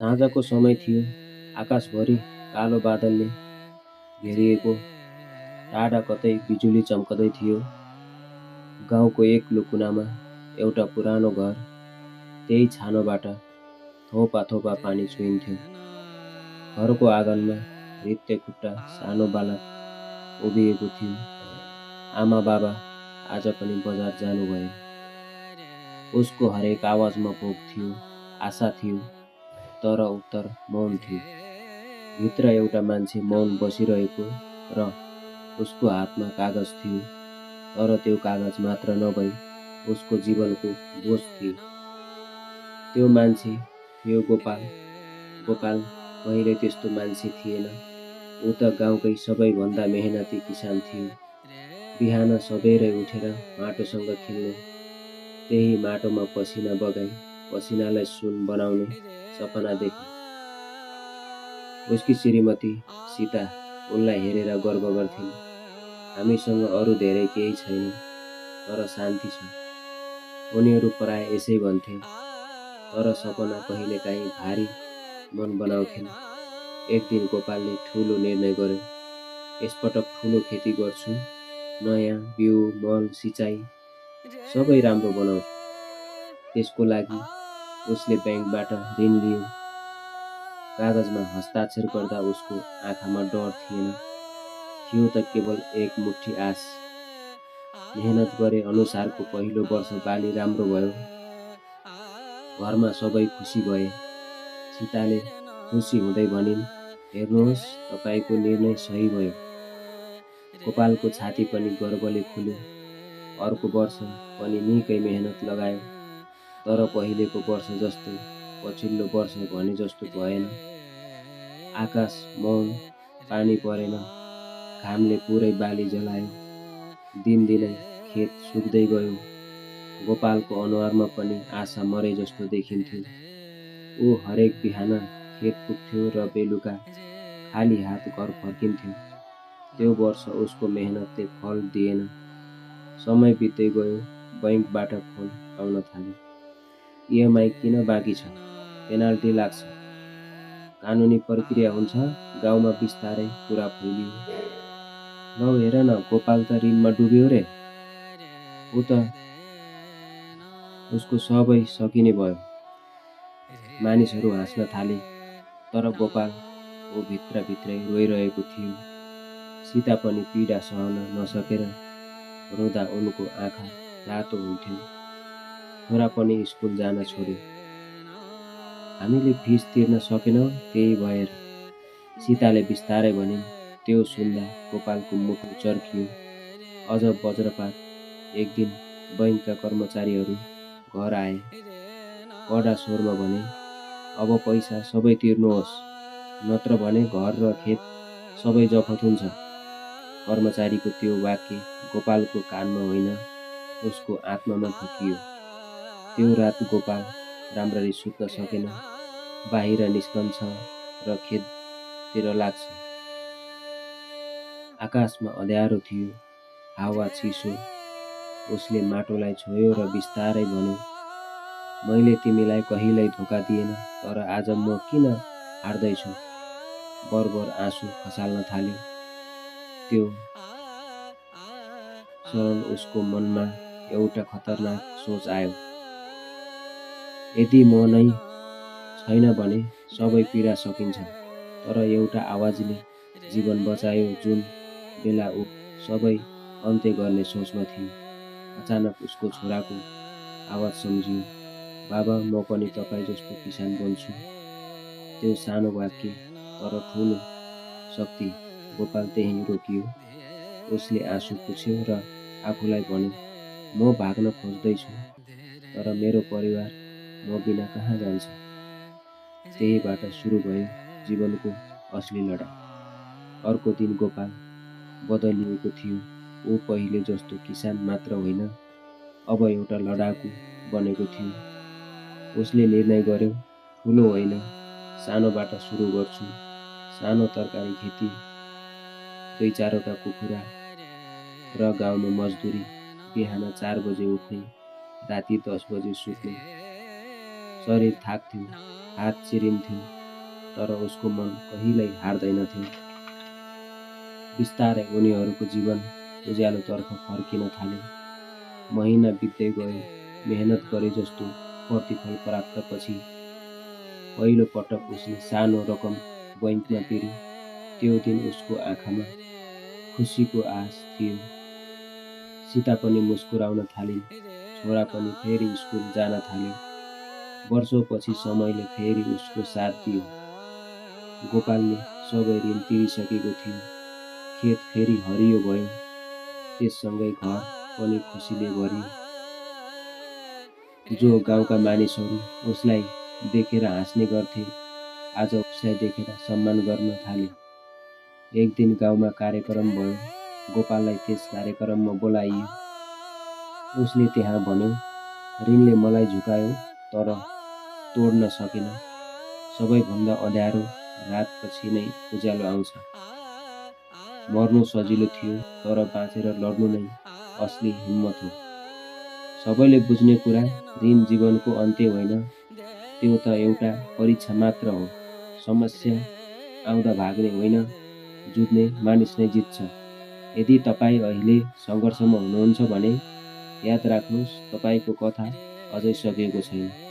साँझको समय थियो। आकाशभरि कालो बादलले घेरिएको, टाढा कतै बिजुली चम्कदै थियो। गाउँको एक्लो कुनामा एउटा पुरानो घर, त्यही छानोबाट थोपा थोपा पानी चुहिन्थ्यो। घरको आँगनमा रित्ते खुट्टा सानो बालक उभिएको थियो। आमा बाबा आज पनि बजार जानुभयो। उसको हरेक आवाजमा भोक थियो, आशा थियो, तर उत्तर मौन थियो। भित्र एउटा मान्छे मौन बसिरहेको र उसको हातमा कागज थियो, तर त्यो कागज मात्र नभई उसको जीवनको बोझ थियो। त्यो मान्छे थियो गोपाल। गोपाल पहिले त्यस्तो मान्छे थिएन। ऊ त गाउँकै सबैभन्दा मेहनती किसान थियो। बिहान सबेरै उठेर माटोसँग खेल्ने, त्यही माटोमा पसिना बगाई पसिनालाई सुन बनाउने सपना देखे। उसकी श्रीमती सीता उनलाई हेरेर गर्व गर्थिन्। हामीसँग अरू धेरै केही छैन, तर शान्ति छ। उनीहरू प्राय यसै भन्थे, तर सपना कहिलेकाहीँ भारी मन बनाउँथिन्। एक दिन गोपालले ठुलो निर्णय गर्यो। यसपटक ठुलो खेती गर्छु, नयाँ बिउ, मल, सिँचाइ सबै राम्रो बनाउँछु। त्यसको लागि उसले ब्याङ्कबाट ऋण लियो। कागजमा हस्ताक्षर गर्दा उसको आँखामा डर थिएन, थियो त केवल एक मुठी आश। मेहनत गरे अनुसारको पहिलो वर्ष बाली राम्रो भयो। घरमा सबै खुसी भए। सीताले खुसी हुँदै भनिन्, हेर्नुहोस्, तपाईको निर्णय सही भयो। गोपालको छाती पनि गर्वले फुल्यो। अर्को वर्ष पनि निकै मेहनत लगायो, तर पहिलेको वर्ष जस्तै पछिल्लो वर्ष भने जस्तो भएन। आकाश मौन, पानी परेन, घामले पुरै बाली जलायो। दिनदिनै खेत सुक्दै गयो। गोपालको अनुहारमा पनि आशा मरे जस्तो देखिन्थ्यो। ऊ हरेक बिहान खेत पुग्थ्यो र बेलुका खाली हात घर फर्किन्थ्यो। त्यो वर्ष उसको मेहनतले फल दिएन। समय बित्दै गयो, बैङ्कबाट फोन आउन थाल्यो। इएमआई किन बाँकी छ? पेनाल्टी लाग्छ। कानुनी प्रक्रिया हुन्छ। गाउँमा बिस्तारै कुरा फैलियो। लौ हेर न, गोपाल त ऋणमा डुब्यो रे। ऊ त उसको सबै सकिने भयो। मानिसहरू हाँस्न थाले, तर गोपाल ऊ भित्रभित्रै रोइरहेको थियो। सीता पनि पीडा सहन नसकेर रुँदा उनको आँखा रातो हुन्थ्यो। छोरा पनि स्कुल जान छोड्यो। हामीले फिस तिर्न सकेनौँ, त्यही भएर, सीताले बिस्तारै भनिन्। त्यो सुन्दा गोपालको मुटु चर्कियो। अझ वज्रपात। एक दिन बैङ्कका कर्मचारीहरू घर आए। कडा स्वरमा भने, अब पैसा सबै तिर्नुहोस्, नत्र भने घर र खेत सबै जफत हुन्छ। कर्मचारीको त्यो वाक्य गोपालको कानमा होइन, उसको आत्मामा ढुकियो। त्यो रात गोपाल राम्ररी सुत्न सकेन। बाहिर निस्कन्छ र खेततिर लाग्छ। आकाशमा अँध्यारो थियो, हावा चिसो। उसले माटोलाई छोयो र बिस्तारै भन्यो, मैले तिमीलाई कहिल्यै धोका दिएन, तर आज म किन हार्दैछु? बरबर आँसु खसाल्न थाल्यो। त्यो क्षण उसको मनमा एउटा खतरनाक सोच आयो। यदि म नै छैन भने सबै पीडा सकिन्छ। तर एउटा आवाजले जीवन बचायो जुन बेला ऊ सबै अन्त्य गर्ने सोचमा थियो। अचानक उसको छोराको आवाज सम्झियो, बाबा, म पनि तपाईँ जस्तो किसान बन्छु। त्यो सानो वाक्य, तर ठुलो शक्ति। गोपाल त्यहीँ रोकियो। उसले आँसु पुछ्यो र आफूलाई भन्यो, म भाग्न खोज्दैछु, तर मेरो परिवार म बिना कहाँ जान्छ? त्यहीबाट सुरु भयो जीवनको असली लडाईँ। अर्को दिन गोपाल बदलिएको थियो। ऊ पहिले जस्तो किसान मात्र होइन, अब एउटा लडाकु बनेको थियो। उसले निर्णय गर्यो, ठुलो होइन, सानोबाट सुरु गर्छु। सानो तरकारी खेती, 2-4वटा कुखुरा र गाउँमा मजदुरी। बिहान 4 बजे उठ्ने, राति 10 बजे सुत्ने। शरीर थाक्थ्यो, हात चिरिन्थ्यो, तर उसको मन कहिल्यै हार्दैनथ्यो। बिस्तारै उनीहरूको जीवन उज्यालोतर्फ फर्किन थाल्यो। महिना बित्दै गयो। मेहनत गरे जस्तो प्रतिफल प्राप्तपछि पहिलो पटक उसले सानो रकम बैंकमा तिर्यो। त्यो दिन उसको आँखामा खुसीको आश थियो। सीता पनि मुस्कुराउन थालिन्। छोरा पनि फेरि स्कुल जान थाल्यो। वर्षौपछि समयले फेरि उसको साथ दियो। गोपालले सबै ऋण तिरिसकेको थियो। खेत फेरि हरियो भयो। त्यससँगै घर पनि खुसीले भरियो। जो गाउँका मानिसहरू उसलाई देखेर हाँस्ने गर्थे, आज उसलाई देखेर सम्मान गर्न थाले। एक दिन गाउँमा कार्यक्रम भयो। गोपाललाई त्यस कार्यक्रममा बोलाइयो। उसले त्यहाँ भन्यो, ऋणले मलाई झुकायो तर तोड्न सकेन। सबैभन्दा अँध्यारो रातपछि नै उज्यालो आउँछ। मर्नु सजिलो थियो, तर बाँचेर लड्नु नै असली हिम्मत हो। सबैले बुझ्ने कुरा, ऋण जीवनको अन्त्य होइन, त्यो त एउटा परीक्षा मात्र हो। समस्या आउँदा भाग्ने होइन, जुझ्ने मानिस नै जित्छ। यदि तपाईँ अहिले सङ्घर्षमा हुनुहुन्छ भने याद राख्नुहोस्, तपाईँको कथा अझै सकिएको छैन।